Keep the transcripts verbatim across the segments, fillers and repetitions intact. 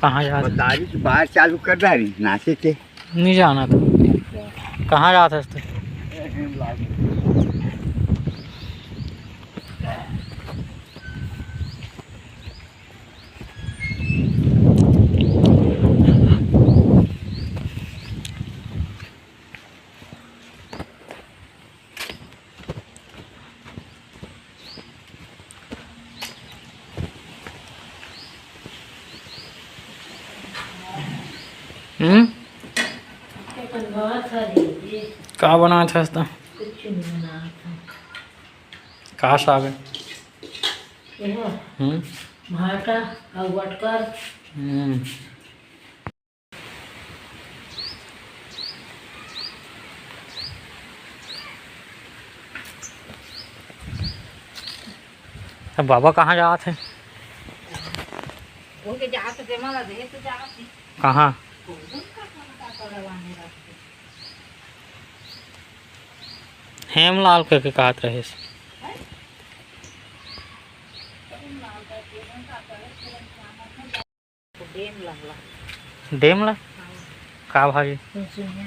कहाँ जात हस? बतारी के बार चालू कर डारी, नाचे के। नहीं जाना था। कहाँ जात हस तू? हम्म? का बनात हस त? कुछ नहीं बनात हूँ। का साग है? ये है हम्म? भाटा और बटकर। हम्म। अब बाबा कहाँ जात हे? उनके जात जेमा ला दे तो जात हे। कहाँ? हेमलाल करके कहत रहिस। डेम ला। डेम ला? हाँ। का भाजी? सुनसुनिया।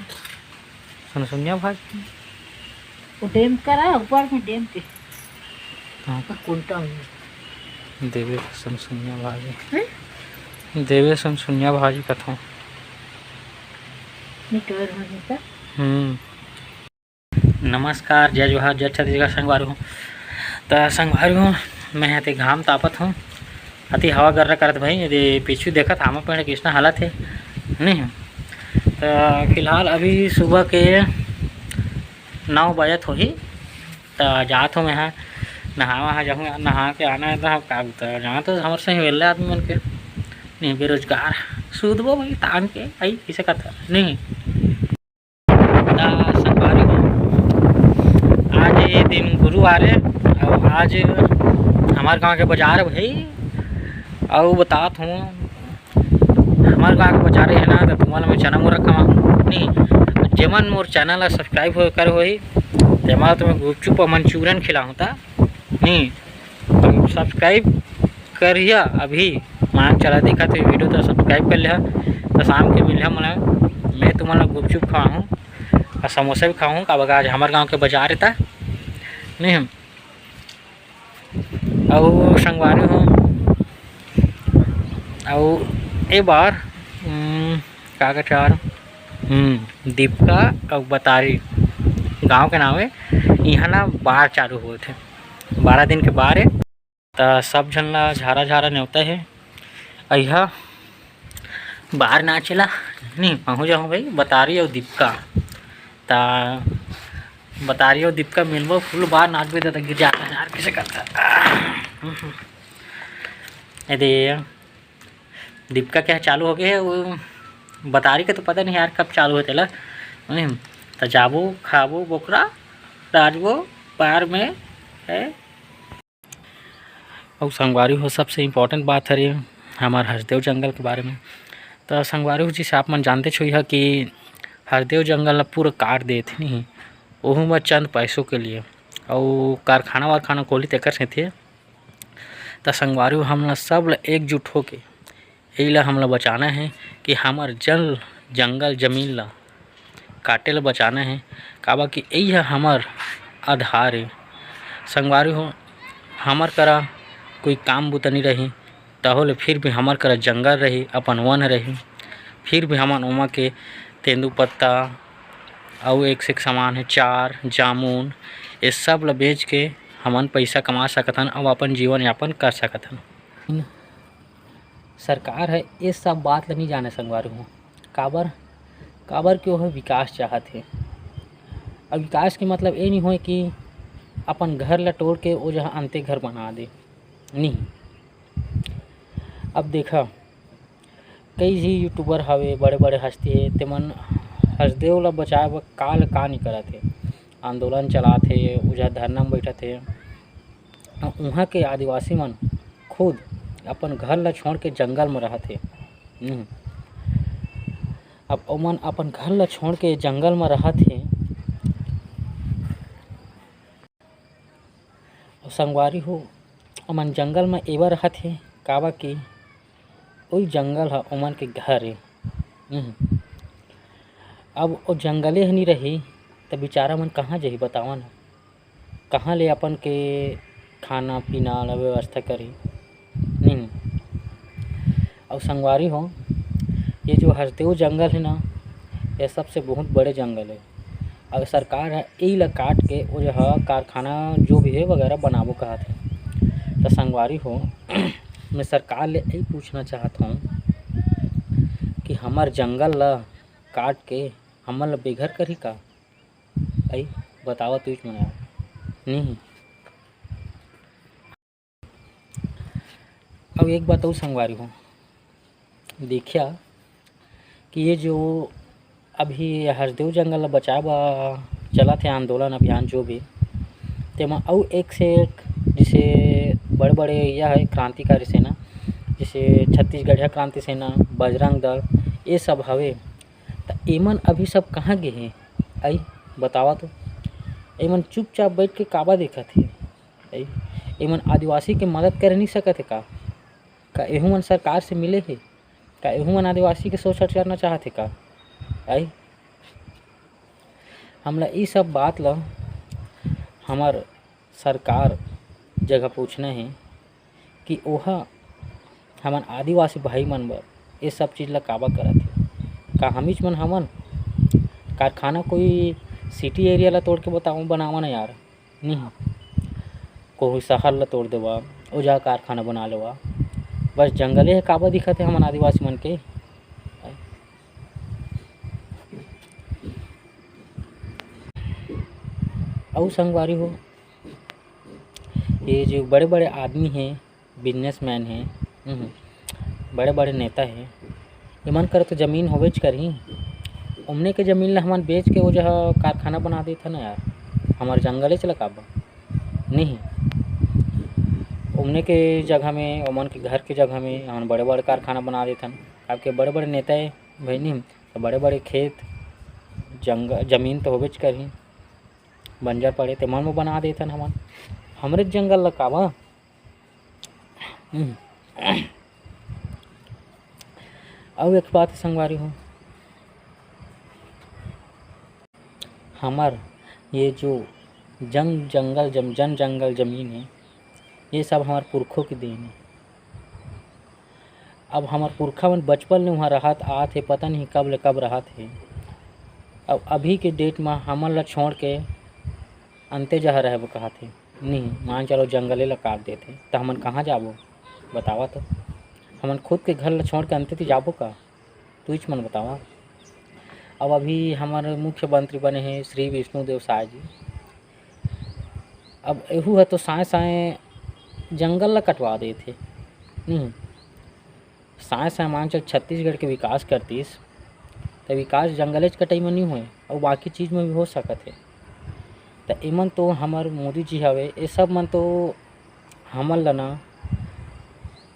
सुनसुनिया भाजी? वो डेम करा, ऊपर में डेम के। हाँ। कुंटा में। देवे सुनसुनिया भाजी। हैं? देवे सुनसुनिया भाजी कथों। मिटोर भाजी का? हम्म। नमस्कार, जय जोहार, जय छत्तीसगढ़ संगवारी हो। त संगवारी हो, मैं ह ते घाम तापत हूँ, अति हवा गर्रा करत भाई। ये पीछू देखत आमा पेड़ किसना हालत हे, नहीं? त फिलहाल अभी सुबह के नौ बजत होही, त जात हूँ मैं ह नहावा हा जाहूँ, नहा के आना है। त का बुता जाना तो हमर से वेला आदमी मन के नहीं, बेरोजगार सूतबो भाई तान के आई किसे कथा नहीं। त संगवारी हो, आज ये दिन गुरुवार है और आज हमारे गांव के बाजार है भाई। और बतात हूँ, हमारे गांव के बाजार है ना, तो तुम्हारा मैं चना मोर रखा नहीं। जेमन मोर चैनल ला सब्सक्राइब हो कर होही, तेमा तुम्हें गुपचुप और मंचूरियन खिलाऊँ था नहीं। तो सब्सक्राइब करिया अभी, मांग चला देखा तो वीडियो तो सब्सक्राइब कर लिया। तो शाम के मिलिया मोला, मैं तुम्हारा गुपचुप खाऊँ और समोसा भी खाऊँ, काबर आज हमारे गांव के बाजार रहता नहीं हम। अउ संगवारी हो, अउ ए बार, हम्म, का कहथे यार, हम्म, दीपका अउ बतारी गांव के नाम है। इहाँ ना बार चालू होत हे, बारह दिन के बार है। त सब झन ला झारा झारा नेवता हे। अइहा बार नाचे ला नहीं पहुँच जाऊँ भाई, बतारी अउ दीपका। त बतारी अउ दीपका मिलबो, फुल बार नाचबे, त गिर जाता यार, किसे करता। ये दे, दीपका के चालू हो गए, वो बतारी के तो पता नहीं यार कब चालू होते ला। नहीं, त जाबो, खाबो बोकरा, राजबो बार में है। अउ संगवारी हो, सबसे important बात हरे हमार हसदेव जंगल के बारे में। त संगवारी हो, जैसे आप मन जानते छो, यह कि हसदेव जंगल ला पूरा काट देत हे नहीं, ओहू में चंद पैसों के लिए, अउ कारखाना वारखाना खोली तेकर सेती। त संगवारी हो, हमला सब ला एकजुट होके एला हमला बचाना हे कि हमर जल, जंगल, जमीन ला काटे ला बचाना हे, काबर कि एही ह हमर आधार ए। संगवारी हो, हमर करा कोई काम बूता नइ रही, तहो ले फिर भी हमर करा जंगल रही, अपन वन रही, फिर भी हमन ओमा के तेंदू पत्ता अउ एक से एक सामान हे, चार, जामुन, ये सब ला बेच के हमन पइसा कमा सकत हन अउ अपन जीवन यापन कर सकत हन। सरकार ह ए सब बात ल नइ जानय संगवारी हो। काबर? काबर कि ओह विकास चाहत हे। अब विकास के मतलब ए नइ होय कि अपन घर ल टोर के ओ जगह अंते घर बना दे, नइ। अब देखा, कई झी YouTuber हवे, बड़े-बड़े हस्ती हे, तेमन हसदेव ल बचाए बर का ल का नइ करत हे, आंदोलन चलात हे, ओ जगह धरना म बइठत हे। अउ उहाँ के आदिवासी मन खुद अपन घर ल छोड़ के जंगल म रहत हे। हम्म। अब ओमन अपन घर ल छोड़ के जंगल म रहत हे। अउ संगवारी हो, ओमन जंगल म एबर रहत हे, काबर कि ओई जंगल ह ओमन के घर ए। हम्म। अब ओ जंगले ह नी रही, त बिचारा मन कहाँ जही, बतावा ना? कहाँ ले अपन के खाना पीना ला व्यवस्था करही? नहीं। अउ संगवारी हो, ये जो हसदेव जंगल हे ना, ये सबसे बहुत बड़े जंगल हे। अउ सरकार ह एला काट के ओ जगह कारखाना जो भी हे वगैरह बनाबो कहत हे। त संगवारी हो, मैं सरकार ले यही पूछना चाहत हूँ कि हमर जंगल ला काट के हमन ला बेघर करही का? आई बतावा तुझ मन यार। नहीं। अब एक बात अउ संगवारी हो, देखिया कि ये जो अभी हसदेव जंगल ला बचाए बर चलत हे आंदोलन अभियान जो भी, तेमा अउ एक से एक जैसे बड़े-बड़े यह है क्रांतिकारी सेना, जैसे छत्तीसगढ़िया क्रांति सेना, बजरंग दल, ये सब हवे। त एमन अभी सब कहाँ गे हे? आई बतावा तो। एमन चुपचाप बैठ के काबा देखत हे? आई, एमन आदिवासी के मदद करे नहीं सकत हे का? का एहू मन सरकार से मिले हे? का एहू मन आदिवासी के शोषण करना चाहत हे का? आई, हमला ई सब बात ला हमर सरकार जगह पूछना हे कि ओहा हमन आदिवासी भाई मन बर ये सब चीज़ ला काबर करत हे? का हमीच मन हमन कारखाना कोई सिटी एरिया ला तोड़ के बताओ, बनावा ना यार? नहीं, कोई शहर ला तोड़ देवा, ओ जगह कारखाना बना लेवा। बस जंगले हे काबर दिखत हे हमन आदिवासी मन के? अउ संगवारी हो, ये जो बड़े-बड़े आदमी हे, बिजनेसमैन हे, हम्म, बड़े-बड़े नेता हे, एमन कर तो जमीन होबेच करही। ओमने के जमीन ला हमन बेच के ओ जगह कारखाना बना देथन ना यार, हमर जंगलेच ला काबर? नहीं, ओमने के जगह में, ओमन के घर के जगह में हमन बड़े-बड़े कारखाना बना देथन। काबर के बड़े-बड़े नेता हे भाई, नहीं तो बड़े-बड़े खेत, जंग-, जमीन तो होबेच करही, बंजर पड़े, तेमन में बना देथन हमन। हमरे जंगल ला काबर? हम्म। अउ एक बात संगवारी हो, हमर ये जो जन जंगल जम-, जन जंगल जमीन हे, ये सब हमर पुरखों के देन हे। अब हमर पुरखा मन बचपन ले उहाँ रहत आत हे, पता नहीं कब ले कब रहत हे। अब अभी के डेट म हमन ला छोड़ के अंते जगह रहे बर कहत हे। नहीं, मान चलो जंगले ला काट देथे, त हमन कहाँ जाबो? बतावा तो। हमन खुद के घर ला छोड़ के अंते ती जाबो का? तुहीच मन बतावा। अब अभी हमर मुख्यमंत्री बने हे श्री विष्णु देव साय जी। अब एहू ह तो साय-साय जंगल ला कटवा देथे। नहीं, साय-साय मान चल छत्तीसगढ़ के विकास करतीस, त विकास जंगलेच कटई म नहीं होय, अउ बाकी चीज म भी हो सकत हे। त एमन तो हमर मोदी जी हवे, ये सब मन तो हमन ला ना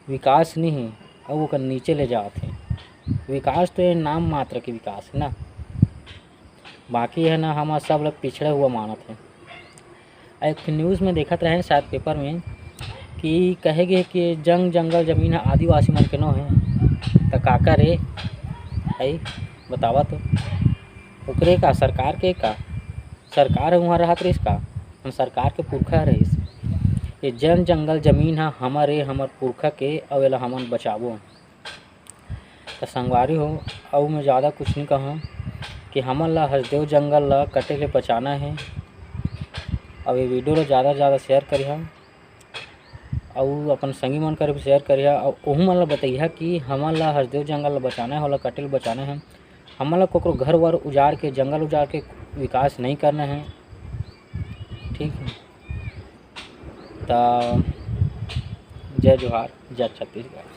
विकास नहीं हे, अउ ओकर नीचे ले जात हे। विकास तो ये नाम मात्र के विकास हे ना, बाकी हे ना हमर सब ला पिछड़ा हुआ मानत हे। एक न्यूज़ में देखत रहे शायद पेपर में कि कहे गे कि जंग जंगल जमीन ह आदिवासी मन के नो हे, त काकर ए? भाई बतावा तो, ओकरे का, सरकार के का? सरकार ह उहाँ रहत रहिस का? हम सरकार के पुरखा रहिस। ये जन जंगल जमीन ह हमर ए, हमर पुरखा के, अउ एला हमन बचाबो। त संगवारी हो, अउ मैं ज़्यादा कुछ नहीं कहूँ कि हमन ला हसदेव जंगल ला कटे ले बचाना हे। अउ ये वीडियो ला ज़्यादा से ज़्यादा शेयर करिहा, अउ अपन संगी मन कर भी शेयर करिहा, अउ ओहू मन ला बतइहा कि हमन ला हसदेव जंगल ला बचाना हे, ओला कटे ले बचाना हे। हमन ला कोकरो घर वर उजाड़ के, जंगल उजाड़ के विकास नहीं करना हे, ठीक हे? त जय जोहार, जय छत्तीसगढ़।